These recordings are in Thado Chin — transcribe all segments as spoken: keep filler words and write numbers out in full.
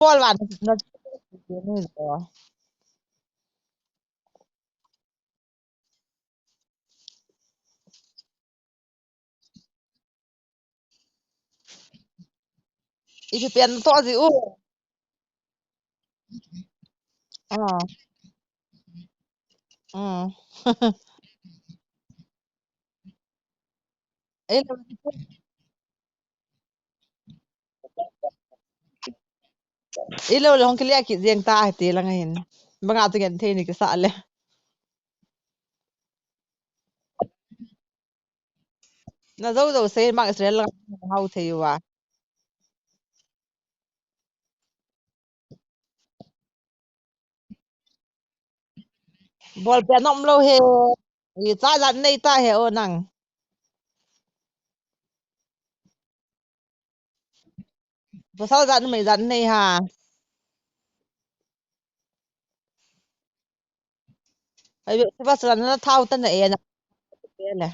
Paul van na, na, ipi pen to ji u. Ah. Ah. Ei lo, ei lo le hung kile kit jeng ta hiti lang hin. Banga tu ngen thei ni kisa le. Na jo jo sei mang Israel lang hau thei uva. Bol pen nom lo he. I cha jat nei ta he o nang. Pasal jat numei jat nei ha. Ai be, pasal na thau ta na e na. Ele.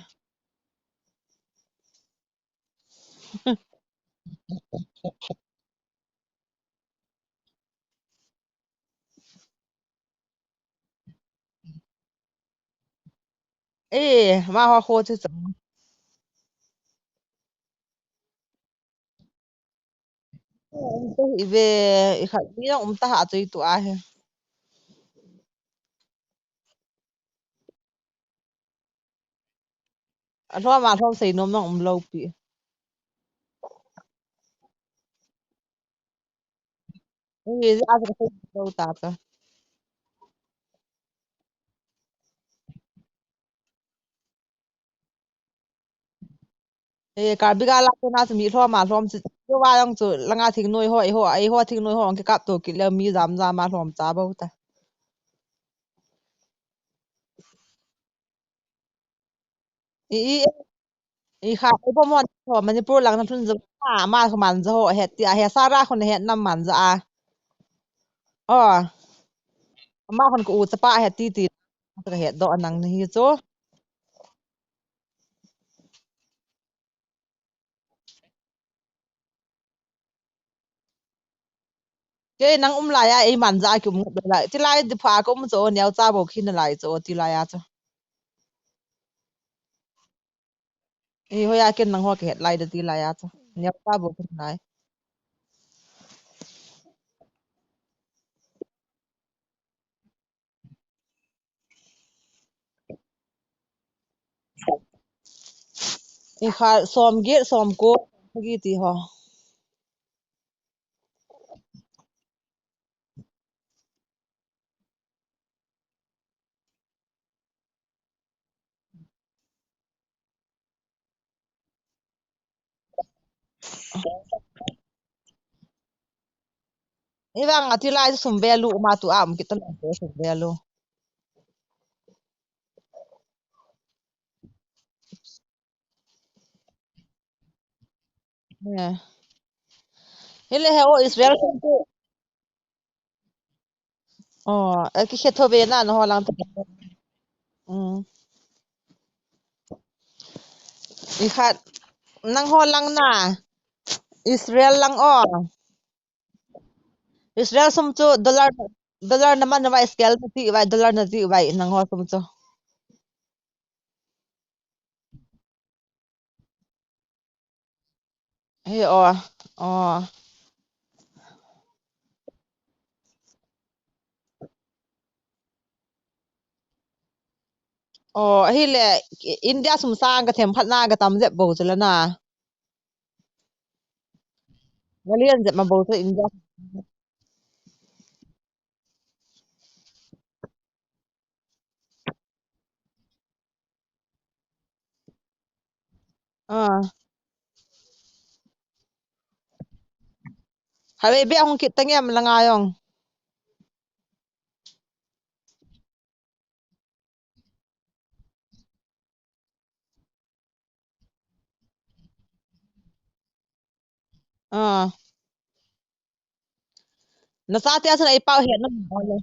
Eh, ma ho ho chu chu. Ive, ikhat mi jong um ta ha chu itu a he. Alhom, alhom sei nom nang um lo pi. Ui, a sei lo ta ta. Eh, Karbi gal a kona chu mi lhom a lhom chu, chu va jong chu langa thingnoi ho, eiho, eiho thingnoi ho, ang kikap to kit leh mi jam jam a lhom cha bou ta. I, i, i kha, i bom hon ho, Manipur lang na lhun jo, a, ama khu man jo ho, het ti a, he Sara khu na het nam man jo a. O, ama khun ka u chapa het ti ti, ka het doh nang na hi chu. Kei nang um lai a, ei man ja a ki um ngap lai. Ti lai di pha ka um chu, neo cha bou khi na lai chu, ti lai a chu. Ei, hoiya ken nang ho ka het lai da ti lai a chu. Neo cha bou khi na lai. I kha som get, som ko, sagi ti ho. Hivang a ti lai sum value ma tu am kit ta lai sum value. Hile he o Israel sum tu. O, a ki khe tho ve na, na ho lang ta. Mm. I khat, nang ho lang na. Israel lang o. Israel sum chu dollar, dollar na man na vai, scale na ti vai, dollar na ti vai, nang ho sum chu. He, o, o. O, hile, India sum sang ka them khat na ka tam jep bou chu la na. Ka lian jep ma bou chu India. Ah. Hale bia hung kit tang em langa jong. Ah. Na sa tia sun ei pau het na ma le.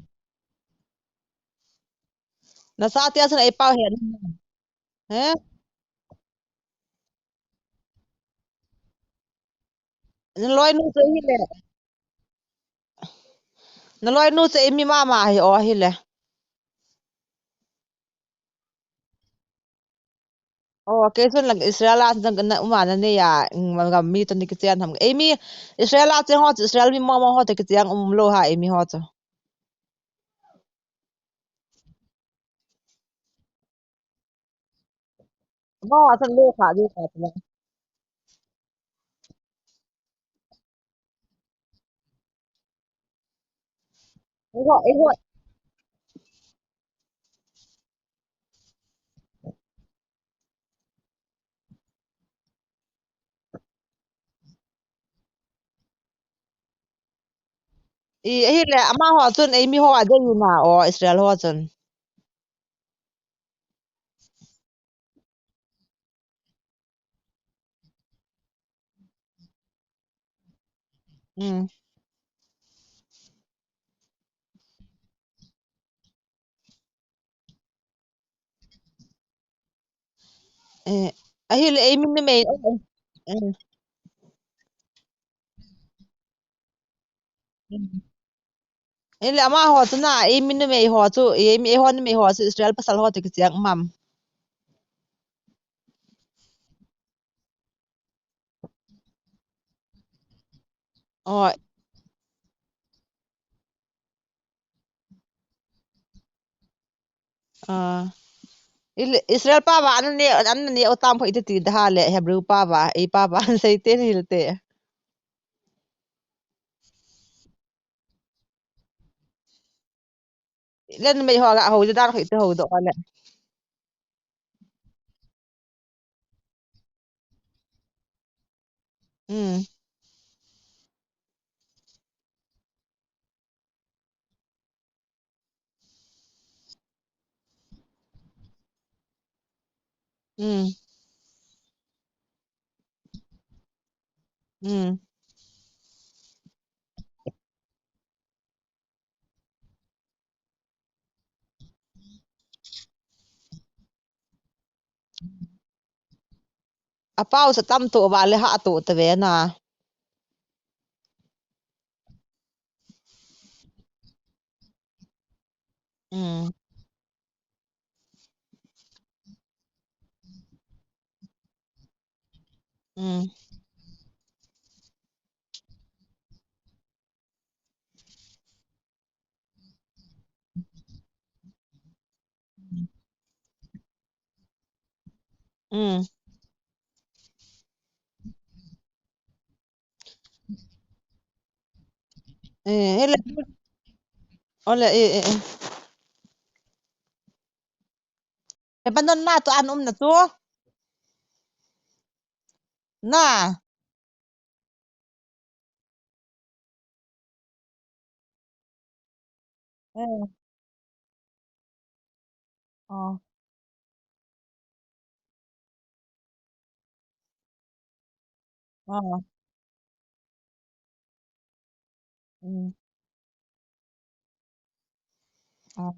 Na sa tia sun ei pau het na ma. He? Na loi nu chu hile. Naloinu chu eimi mama hi o hile. O, kei chun lang Israel a chun na um a nanei a, mm, gam mi toh nakichen ham. Eimi Israel a cheng ho chu Israel mi mama ho toh kichen umlou ham eimi ho chu. Mo, asan lo kha, lo kha, lo. Eiho, eiho. I, ahile, amaho chun, eimi ho adei u na, o, Israel ho chun. Mm. Eh, ahile eimi numei, eh, eh. Mm. Ahile amaho chu na, eimi numei ho chu, eimi, eiho numei ho chu Israel pasal ho toh kichen um am. O. Ah. Ile, Israel pao va, anani, anani o tam pho iti ti da hale, Hebrew pao va, ei pao va, an sei te ni te. Len mei ho ga ho, dan ho iti ho do le. Mm. Mm. Mm. Apao sa tam to va le ha to te ve na. Mm. Mm. Mm. Eh, hele. Ole, eh, eh, eh. Lebanon na to an um na to. Na. Eh. Oh. Oh. Mm. Oh.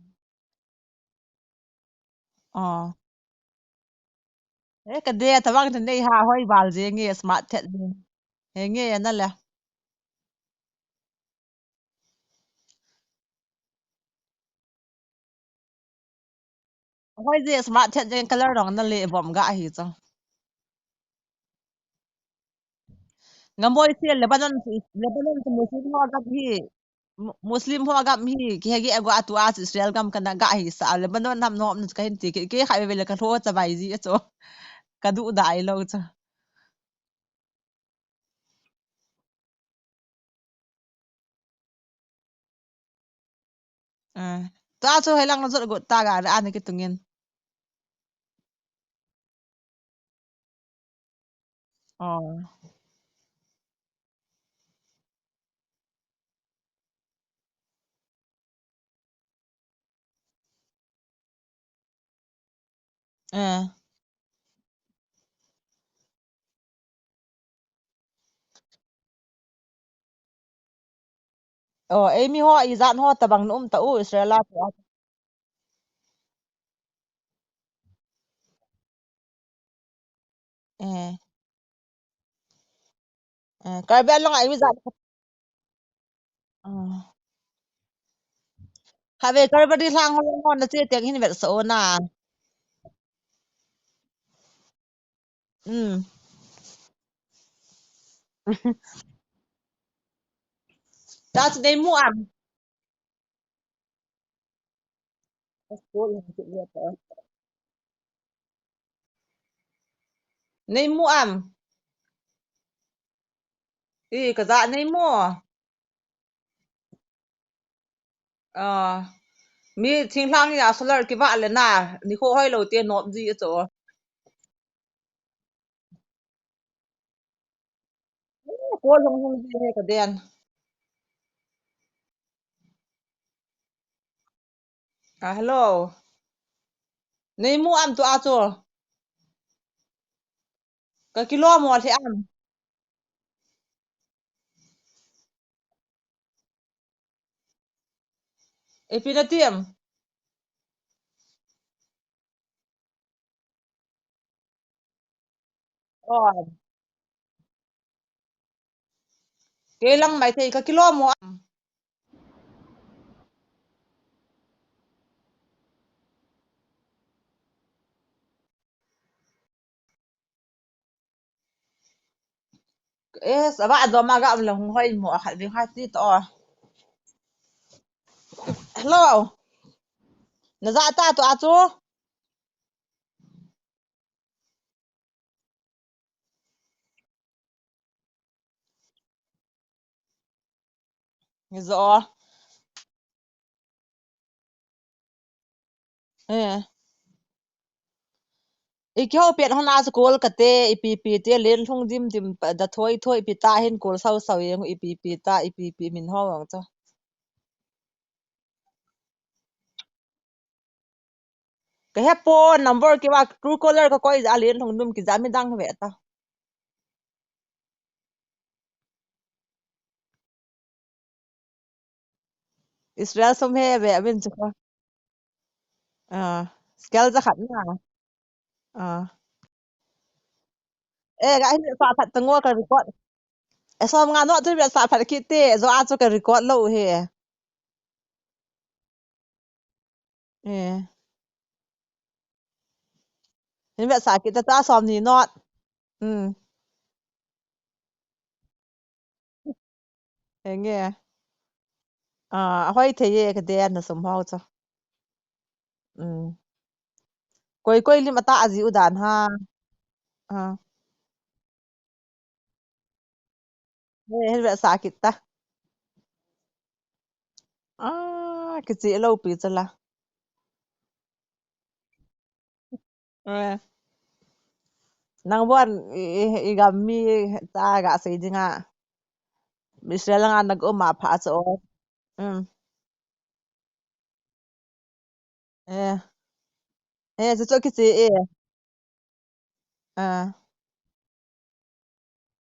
Oh. Eh, ka de, tabang te nei ha, hoi val je nge, smart thet ni. He nge, na le. Hoi je smart thet je color dong na le bom ga hi cho. Ngam boi se Lebanon, Lebanon chu Muslim ho gam hi, Mu-, Muslim ho gam hi, ki hegi ago atu a chu Israel gam kana ga hi sa, Lebanon ham nom nu ka hin ti, ki, ki khai ve le ka tho cha bai ji cho. Ka du dai lo cho. Ah, ta chu hei lang na jot got ta ga, ani kitungin. Oh. Eh. Oh, eimi ho, ijat ho tabang na um ta u Israel a tu a. Eh. Eh, Karbi Anglong a eimi jat. Ah. Khatvei Kalvari lhang ho lang ho na che teng hin vetsah o na. Hmm. Tua chu nei mu am? Nei mu am? I, ka ja nei mu. Ah, mi thinglhang a solar kivah le na, nikho hoilou te nop ji a chu. Ko lhung lhung ji he ka den. Ah, hello. Nei mu am tua chu? Ka kilom mo lhe am? Ipi na ti am? Oh. Kei lang maithei ka kilom mo am? Eh, sava dom a ga um le hung hoi mo khat ving khat ti to. Hello. Na ja ta to a chu? Ni jo. Eh. I kihou pet hon a chu call kate, ipi ipi te len lhung dim dim pa, da thoi thoi ipi ta hin call sau sau jeng u, ipi ipi ta, ipi ipi min ho ang chu. Ka he pon number kiva, Truecaller ka koi ja len lhung dum kija midang ve ta. Israel sum he ve amin chu ko. Ah, scale ja khat na. Ah. Eh, ga hin sa phat tango ka record. Eh, som nga no tu ve sa phat kit te, jo a chu ka record lou he. Eh. Hin vetsah kit ta, ta som ni not. Hmm. Henge. Ah, ahoi thei e ka den na sum ho chu. Hmm. Koi koi lim ata aji u dan ha. Ah. Eh, hin vetsah kit ta. Ah, kichi lou pi chu la. Eh. Nang bon i, i, i gam mi ta ga sei ding a. Israel nga na go ma pha chu. Um. Eh. Eh, chu chu kichi e. Ah.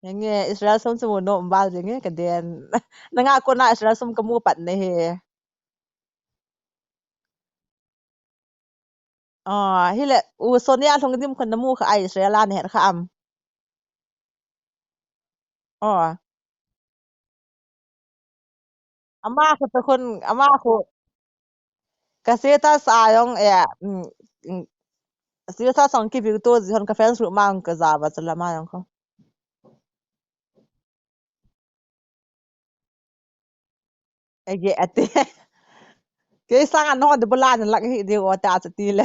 Henge, Israel sum chu mu nom val jing e ka den. Nanga kona Israel sum ka mu pat ne he. Ah, hile, u Sonia lhung dim khun na mu kha ai Israel a na het kha am. Oh. Ama khu ta khun, ama khu. Ka status a jong e, mm, mm, status a jong ki view to ji hon ka fans group ma jong ka ja va chala ma jong khu. Ege ate. Kei sang a no de bula na lak hi de o ta chu ti le.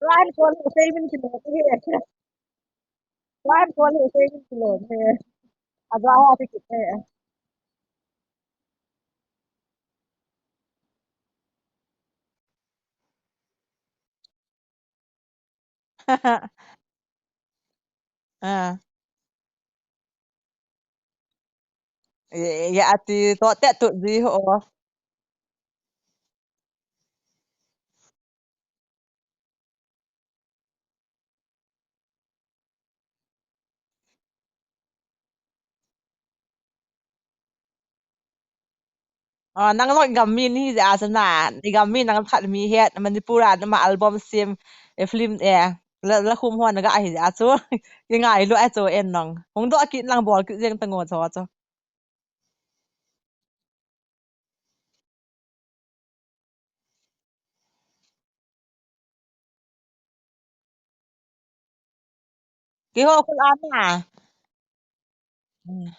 Ryan Cole Hussein min kilo he. Ryan Cole Hussein min kilo he. Aja ho ti kit he. Ah. Ya, ya ati to te tu di ho. Ah, nang jong i gam mi nahi jeh a chu na, i gam mi nang khat mi het, Manipur a ama album sem, e film e, la, la khum ho na ga hi jeh a chu. Kingailu a chu en nang. Hung doh kit lang bol kit jeng ta ngo chu chu. Keiho khul a na. Hmm.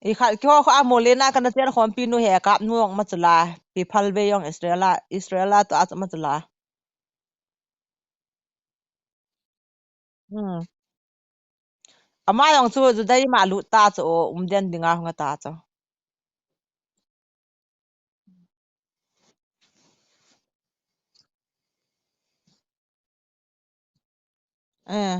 I khat keiho khul a Molena kana chen khompi nu he kap nu jong ma chu la. Pi phal ve jong Israel a, Israel a to a chu ma chu la. Hmm. Ama jong chu Judah ima lut ta chu o, um den dinga hung a ta chu. Eh.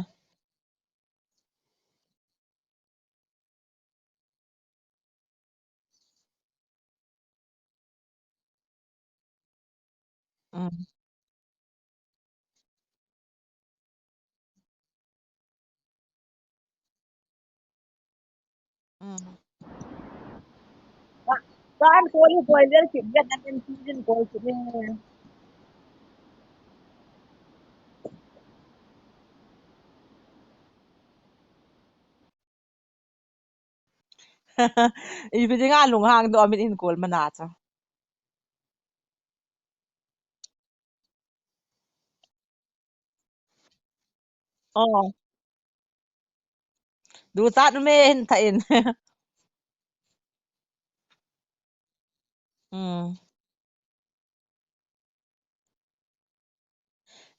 Mm. Mm. Ka, ka an kol hi boiler kit, vet an en kit in kol kit ne. Ipi dinga lunghang doh a min in kol mana chu. Oh. Duchat um e hin tha in. Hmm.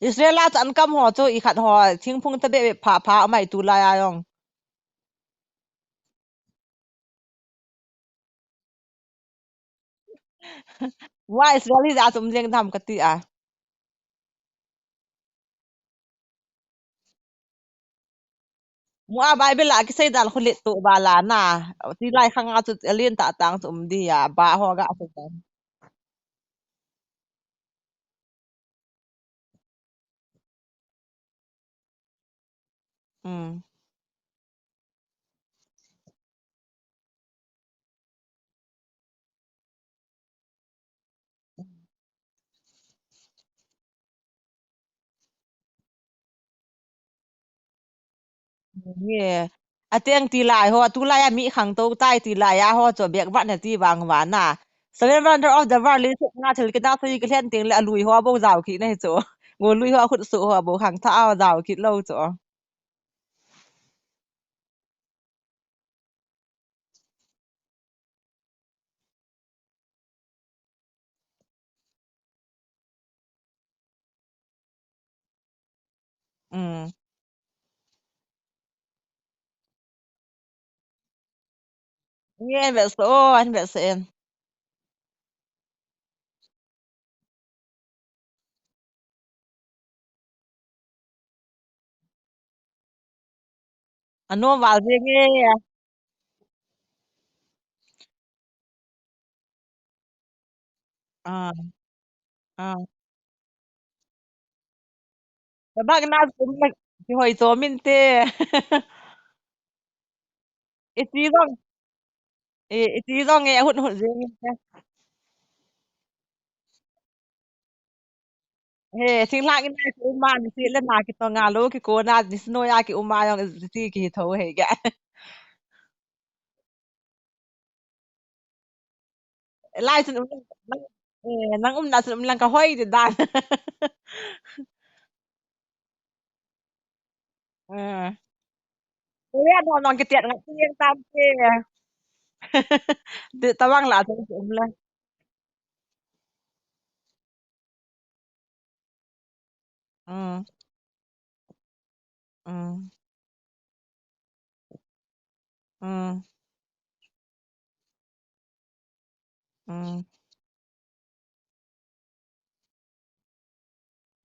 Israel a chan kam ho chu i khat ho thingphung ta be be pha pha amai tulai a jong. Wa Israel hi ja chu um jeng dam kati a. Mu a Bible a kisei dan khu let to ba la na. Tilai khang a chu alien ta tang chu um di a ba ho ga chu ta. Hmm. Ye. Ateng tilai ho, tulai a mi khangtou tai tilai a ho chu bek vat na ti vang vana. Seven wonder of the world, li suk nga thil kidang sei kilhen teng le alui ho bou jao kit na hi chu. Ngolui ho khut su ho bou khangthah ho jao kit lou chu. Hmm. Nge an vetsah o, an vetsah in. Anom val jeng e. Ah. Ah. Tabak na sum na kihoi chom inte. Iti jong. E, iti jong e, ahut hut jeng inte. He, thinglhang in a ki um a, nisi le na kitong a lou kikon a, nisi noi a ki um a jong iti kihi tho he ga. Lai chun um, nang, eh, nang umna chun um lang kahoi di dan. Eh. Korea no nong kitiat ngat tieng tam ke. Di tawang la chun um lang. Mm. Mm. Mm. Mm.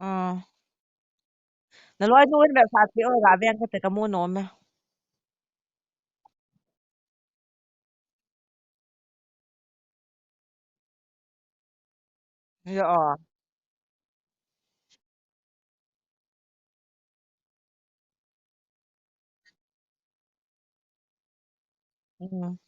Mm. Na loinu in vetsah ti o, ga veng kate kamu nom e. Ya o. Mm.